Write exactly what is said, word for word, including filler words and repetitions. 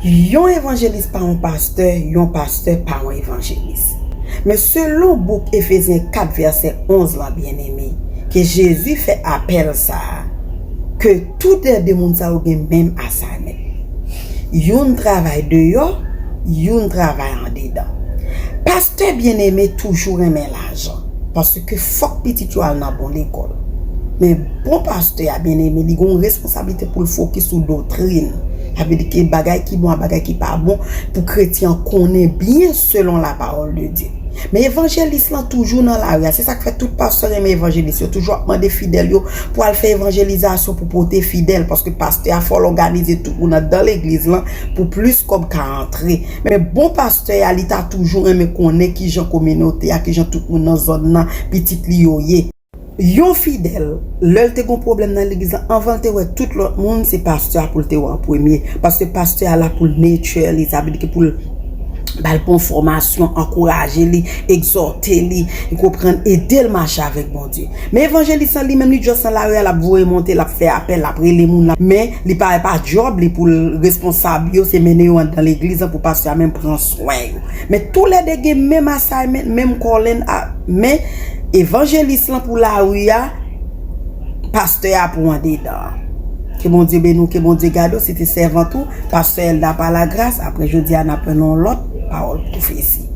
Yon evanjelis pa yon pastè, yon pastè pa yon evanjelis. Men selon bouk Efezyen kat vèsè onz lan, byeneme, ke Jezi fè apèl sa a, ke toulède moun sa yo gen menm assignment. Youn travay deyò, youn travay andedan. Pastè byeneme toujou renmen lajan, paske fòk pitit yo al nan bon lekòl. Men bon pastè a byeneme, li gen yon responsablite pou l fokis sou doktrin. Sa vle di ke bagay ki bon ak bagay ki pa bon, pou kretyen an konnen byen selon la parole de Dieu. Men evanjelis lan toujou nan lari a. Se sa k fè tout pastè renmen evanjelis yo. Toujou ap mande fidèl yo pou al fè evanjelizasyon, pou pote fidèl. Paske pastè a fò l òganize tout moun anndan legliz lan pou plis kòb ka antre. Men bon pastè a, li ta toujou renmen konnen kijan kominote a, kijan tout moun nan zòn nan, pitit li yo ye. Yon fidèl, lè l te gon pwoblèm nan legliz lan, anvan l te wè tout lòt moun, se pastè a pou l te wè an premye. Paske pastè a la pou l nurture li, sa vle di ke pou l ba l bon fòmasyon, ankouraje li, egzòte li, ou konprann, ede l mache avèk Bondye. Men evanjelis lan, li menm, li just nan lari a, l ap voye monte, l ap fè apèl, l ap rele moun la. Men li pa, pa djòb li pou l responsab yo, se mennen yo anndan legliz lan pou pastè a menm pran swen yo. Men toulède gen menm assignment, menm calling a, men evanjelis lan pou lari a, pastè a pou andedan an. Ke Bondye beni w, ke Bondye gade w, se te sèvant ou, pastè Elda pa lagras, apre jodi a n ap pran yon lòt pawòl pwofesi.